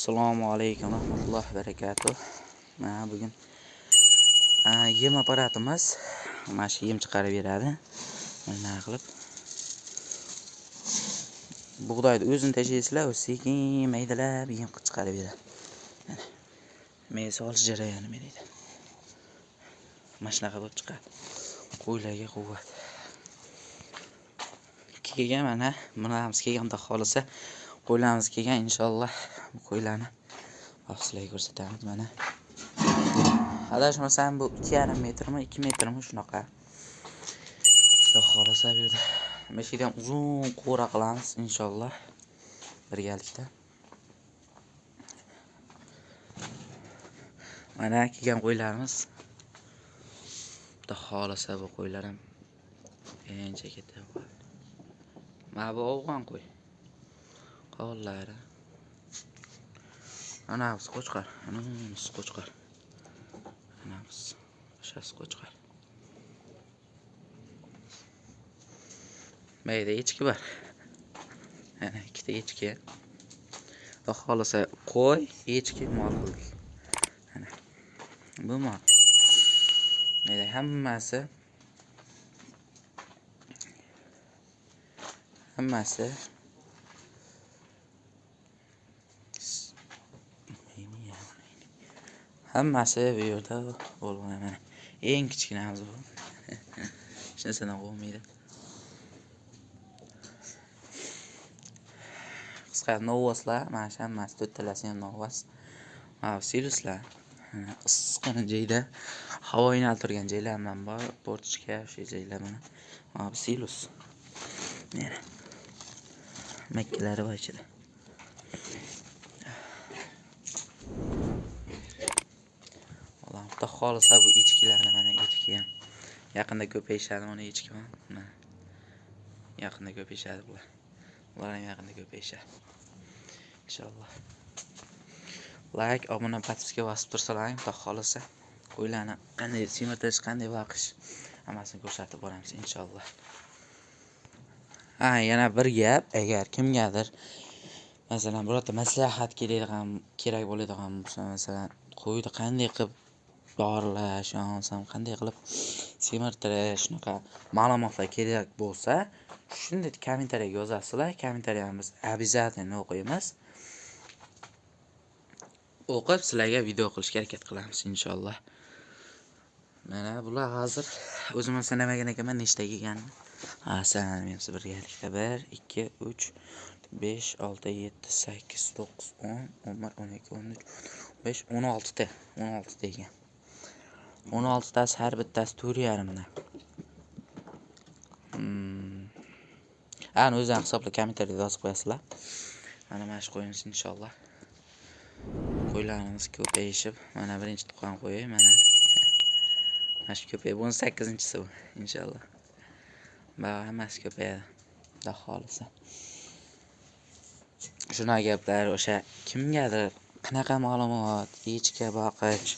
Assalomu alaykum rahmatullohi barakatuh. Mana bugun yem apparatimiz mana shu yem chiqarib beradi. Mana qilib bug'doyni o'zini tashlaysizlar, u sekin maydalab yem chiqarib beradi. Mana men solish jarayoni men deydi. Mana shunaqa bo'lib chiqadi. Qo'ylarga quvvat. Kelgan mana bunamiz kelganda xolisa qo'ylarimiz kelgan inshaalloh. Bu qo'ylarni sizlarga ko'rsatamiz mana. Adashmasam bu 2,5 metrmi, 2 metrmi shunaqa. Xudo xolasa bu yerda mana ham uzun qo'ra qilamiz inshaalloh birgalikda. Mana kelgan qo'ylarimiz. Xudo xolasa bu qo'ylar ham ancha katta. Mana bu afg'on qo'y. Qo'llari. Ana bu qo'chqor, ana bu qo'chqor. Ana bu o'shasi qo'chqor. Mayda echki bor. Ana ikkita echki. Xudo xolasa qo'y, echki mol qildik. Ana. Bu mol. Mayda hammasi hammasi bu yerda bo'lgan mana. Eng kichkinamiz bu. Hech narsadan qo'rqmaydi. Qisqa novvoslar, mana shu hammasi to'rttalasi ham novvos. Mana siluslar. Issiqqina joyda havo yo'naltirgan joylar ham bor, portichka o'sha joylar mana. Mana bu silus. Mana. Makkalari bor ichida. Xudo xolasa bu echkilarni mana echki ham yaqinda ko'payishadi, mana echki ham mana yaqinda ko'payishadi bular. Bular ham yaqinda ko'payishadi. Inshaalloh. Like, obuna, podpiska bosib tursalaring, xudo xolasa qo'ylarni qanday semirtirish, qanday boqish hammasini ko'rsatib boramiz inshaalloh. Ha, yana bir gap, agar kimgadir masalan birorta maslahat kerak bo'ladigan bo'lsa, masalan qo'yni qanday qilib dorilash, yo'lmasam qanday qilib semirtirish, shunaqa ma'lumotlar kerak bo'lsa, shunday kommentariyaga yozasizlar. Kommentariyani biz обязательно o'qiymiz. O'qib sizlarga video qilishga harakat qilamiz inshaalloh. Mana bular hozir o'zim ham sanamagan ekanman nechta kelganini. Ha, sanaymiz birgalikda. 1 2 3 5 6 7 8 9 10 11 12 13 15 16 ta. 16 ta ekan. 16 tasi har bittasi 4,5 dan. Ana o'zingizlar hisoblab kommentariyada yozib qo'yasizlar. Mana shu qo'yimiz inshaalloh. Qo'ylarimiz ko'payishib, mana birinchi tuqqan qo'yi mana. Mana shu ko'payib 18-inchisi bu inshaalloh. Bari hammasi ko'payadi. Xudo xolasa. Shunaqa gaplar o'sha kimgadir qanaqa ma'lumot, echki boqish,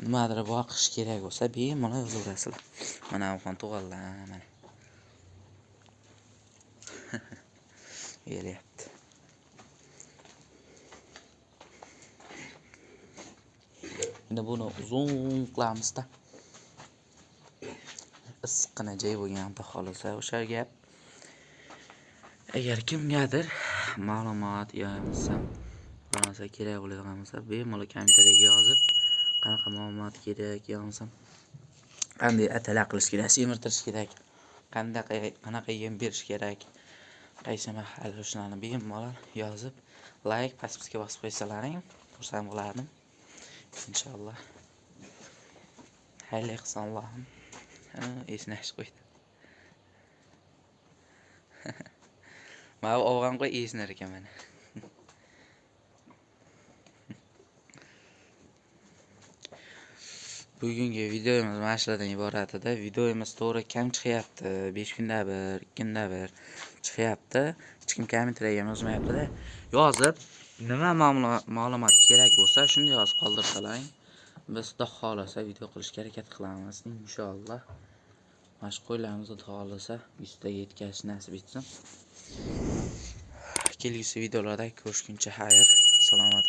nimadir boqish kerak bo'lsa, bemalol yozaverasizlar. Mana afg'on tug'anlar mana. Kelyapti. Endi buni uzun qilamizda. Issiqqina joy bo'lgan xudo xolasa o'sha gap. Agar kimgadir ma'lumot yo bo'lmasa bir narsa kerak bo'ladigan bo'lsa, bemalol kommentariyaga yozib, qanaqa ma'lumot kerak, yo bo'lmasa qanday atala qilish kerak, semirtirish kerak, qanaqa yem berish kerak, qaysi mahal shularni bemalol yozib, like, podpiska bosib qo'ysalaring, xursand bo'lardim. Inshaalloh. Xayrli qilsin Allohim. Esnash qo'ydi. Mana bu afg'on qo'y esnar ekan mana. Bugungi videomiz mana shulardan iborat edi. Videomiz to'g'ri kam chiqyapti. 5 kunda bir, 2 kunda bir chiqyapti. Hech kim kommentariyaga ham yozmayapti-da. Yozib, nima ma'lumot kerak bo'lsa, shunday yozib qoldirsalaring, biz xudo xolasa video qilishga harakat qilamiz inshaalloh. Mana shu qo'ylarimiz xudo xolasa 100 ta yetkazish nasib etsin. Kelgusi videolarda ko'rishguncha xayr, salomat.